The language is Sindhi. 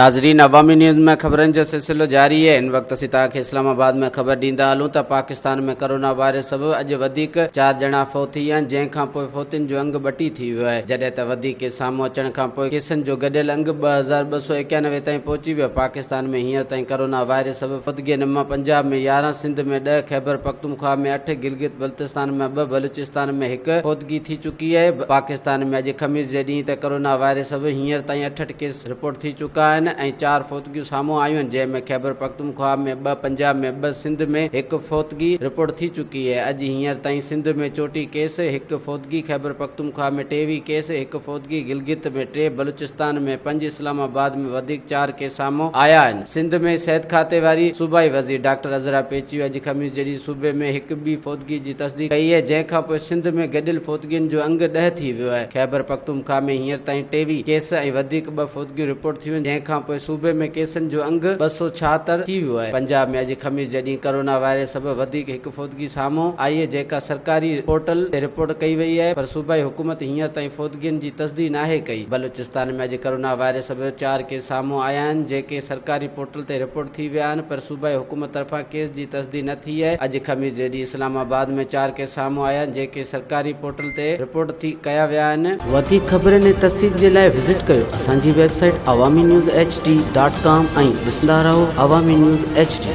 ناظرين عوامي نيوز ۾ خبرن جو سلسلو جاري آهي هن وقت اسين توهان کي اسلام آباد ۾ خبر ڏيندا هلون ته پاڪستان ۾ ڪرونا وائرس سبب اڄ وڌيڪ چار ڄڻا فوت ٿي ويا آهن جنهن کان پوء فوتين جو انگ ٻٽي ٿي ويو آهي جڏهن ته وڌيڪ ڪيس سامهون اچڻ کان پوء ڪيسن جو گڏيل انگ 2291 تائين پهچي ويو پاڪستان ۾ هينئر تائين ڪرونا وائرس سبب فوتگين مان پنجاب ۾ 11 سنڌ ۾ ڏهه خيبرپختونخوا ۾ اٺ گلگت بلتستان ۾ ٻه بلوچستان ۾ هڪ فوتگي ٿي چڪي آهي پاڪستان ۾ اڄ خميس جي ڏينهن ته ڪرونا وائرس سبب هينئر تائين 68 ڪيس رپورٽ ٿي چڪا آهن ۽ چار فوتگيون سامهون آيون آهن جنهن ۾ خيبرپختونخوا ۾ ٻه، پنجاب ۾ ٻه، سنڌ ۾ هڪ فوتگي رپورٽ ٿي چڪي آهي. اڄ هينئر تائين سنڌ ۾ 34 ڪيس، هڪ فوتگي، خيبرپختونخوا ۾ 23 ڪيس، هڪ فوتگي، گلگت ۾ ٽي، بلوچستان ۾ پنج، اسلام آباد ۾ وڌيڪ چار ڪيس سامهون آيا آهن. سنڌ ۾ صحت کاتي واري صوبائي وزير ڊاڪٽر عذرا پيچيو اڄ خميس جي ڏينهن صوبي ۾ هڪ ٻي فوتگي جي تصديق ڪئي آهي جنهن کانپوء سنڌ ۾ گڏيل فوتگين جو انگ ڏهه ٿي ويو آهي. خيبرپختونخوا ۾ هينئر تائين 23 ڪيس ۽ وڌيڪ ٻه فوتگيون رپورٽ ٿيون جنهن کانپوء صوبي ۾ ڪيسن جو انگ 276 ٿي ويو آهي. پنجاب ۾ اڄ خميس جي ڏينهن ڪرونا وائرس سبب وڌيڪ هڪ فوتگي سامهون آئي آهي جيڪا سرڪاري پورٽل تي رپورٽ ڪئي وئي آهي پر صوبائي حڪومت هينئر تائين فوتگين جي تصديق ناهي ڪئي. بلوچستان ۾ اڄ ڪرونا وائرس سبب چار ڪيس سامهون آيا آهن جيڪي سرڪاري پورٽل تي رپورٽ ٿي ويا آهن پر صوبائي حڪومت طرفان ڪيس جي تصديق نه ٿي آهي. اڄ خميس جي ڏينهن اسلام آباد ۾ چار ڪيس سامهون آيا آهن جيڪي سرڪاري پورٽل تي رپورٽ ٿي ڪيا ويا آهن. وڌيڪ خبرن ۽ تفصيل جي لاء وزٽ ڪيو اسان جي website Awami news H D dot com ۽ ڏسندا رهو عوامي نيوز ايڇ ڊي.